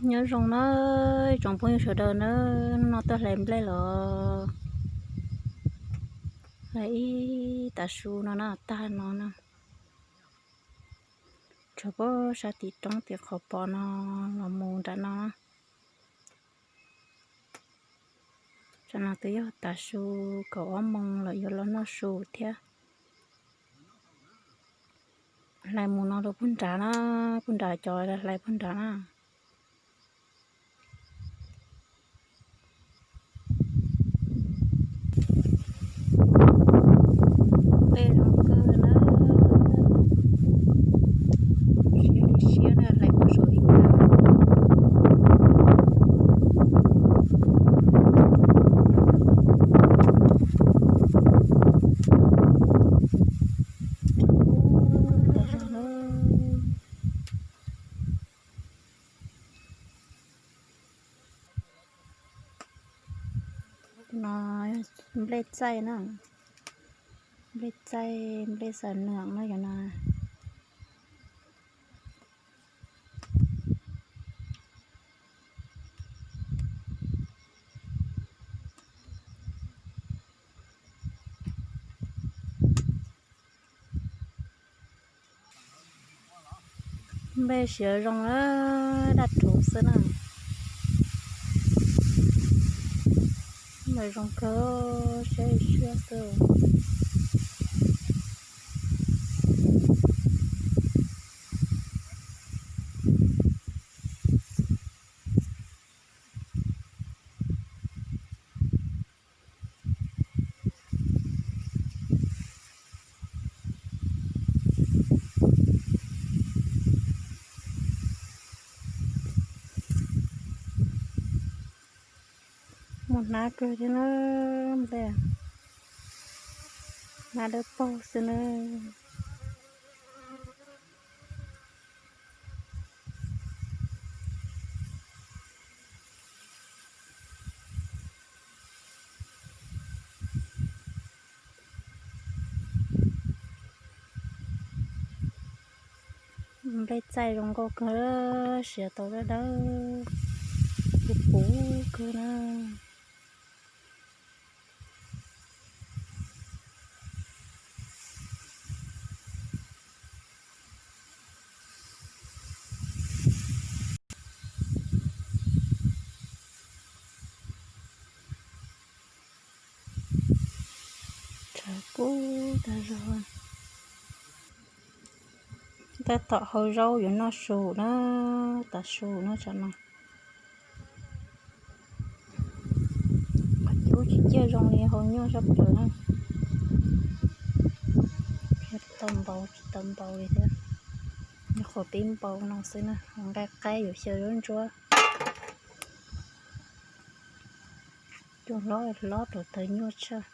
Nyob zoo na, tsoom phooj ywg sawv daws na, hnub no tuaj hlais nplej los, hlais ib tav su no na, tag no na. Tshuav puag sab tim roob tim qhov pos no los mus nram no. Tsam no twb yog tav su kaum ob moos los yuav los noj su thiab. Hlais mus no rau puag nrad na, puag nrad cov hlais puag nrad na. Nplej zoo kawg na, siab li siab na, hlais puag saum ib tag. No nplej txaij na, nplej txaij, nplej xaws nws no yog no. Nplej siav zoo na, daj rhuv xwb na. Nplej zoo kawg, siab siab xwb. Muaj hnab kawg thiab na, nplej hnab dawb paug xwb na. Nplej txaij zoo nkauj kawg, siav tau dawb dawb, puv puv kawg na. Tshav kub tag zog. Tab tom hau zaub yuav noj su na, tav su na tsam no. Qhov cub tsis ciaj zoo li hau nyuaj sab plaws na. Tsis tau npaum, tsis tau npaum li thiab. Nyuam qhuav pib npau no xwb na, nqaij qaib yuav xyaw zuab ntsuab. Cua hlob hlob rau tawv nyuaj tshaj.